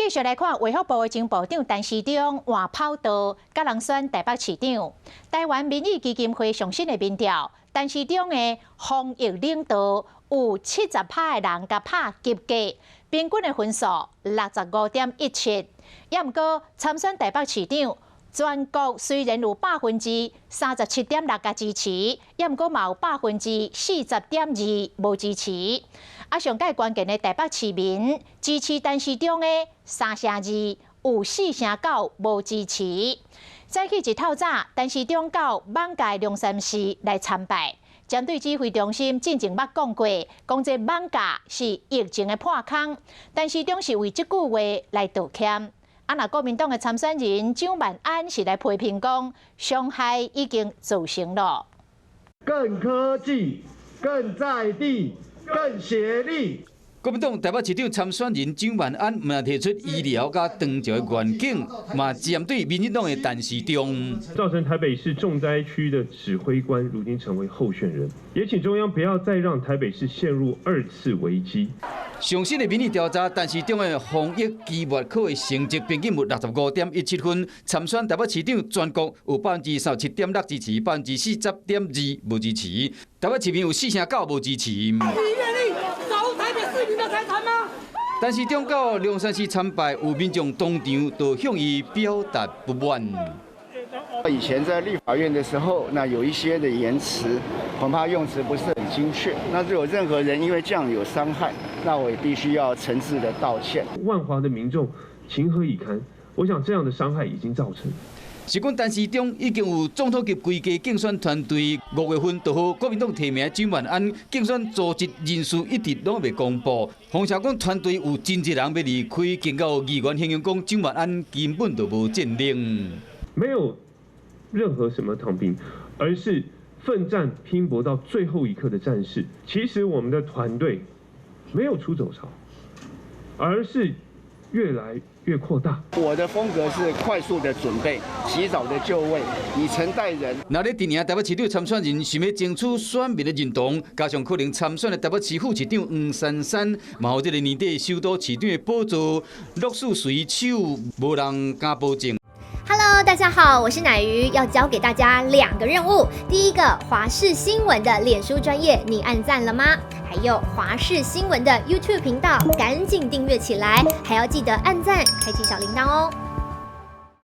繼續來看衛福部的前部長陳時中換跑道，共人選台北市長。台灣民意基金會上新的民調，陳時中的防疫領導有70趴的人共拍及格，平均的分數65.17。也毋過參選台北市長，全國雖然有37.6%共支持，也毋過嘛有40.2%無支持。啊，上蓋關鍵的台北市民支持陳時中的3成2，有4成9無支持。早起一透早，陳時中到艋舺龍山寺來參拜。針對指揮中心進前捌講過，講這艋舺是疫情的破空，陳時中是為這句話來道歉。啊，若國民黨的參選人蔣萬安是來批評講，傷害已經造成了。更科技、更在地、更協力。國民黨台北市長參選人蔣萬安嘛提出醫療佮長照的願景，嘛針對民進黨的陳時中。造成台北市重災區的指揮官，如今成為候選人，也請中央不要再讓台北市陷入二次危機。上新的民意調查，陳時中的防疫期末考的成績平均有65.17分，參選台北市長全國有37.6%支持，40.2%無支持。台北市民有4成9無支持。你願意守台北市民的財產嗎？陳時中到龍山寺參拜，有民眾當場就向伊表達不滿。以前在立法院的時候，那有一些的言辭，恐怕用詞不是很精確。那如果任何人因為這樣有傷害，那我也必須要誠摯的道歉。萬華的民眾情何以堪？我想這樣的傷害已經造成。是講陳時中已經有總統級規家競選團隊，5月份就予國民黨提名蔣萬安競選組織人數一直攏未公布。風聲講團隊有真濟人欲離開，更有議員形容講蔣萬安根本就無戰力。沒有任何什麼躺平，而是奮戰拼搏到最後一刻的戰士。其實我們的團隊沒有出走潮，而是越來越擴大。我的風格是快速的準備，及早的就位，以誠待人。若咧陣營台北市長參選人想欲爭取選民的認同，加上可能參選的台北市副市長黃珊珊，嘛予這個年底首都市長的寶座落勢隨手，無人敢保證。 Hello，大家好，我是乃瑜，要交給大家兩個任務。第一個，華視新聞的臉書專頁，你按讚了嗎？還有華視新聞的 YouTube 頻道，趕緊訂閱起來，還要記得按讚，開啟小鈴鐺哦。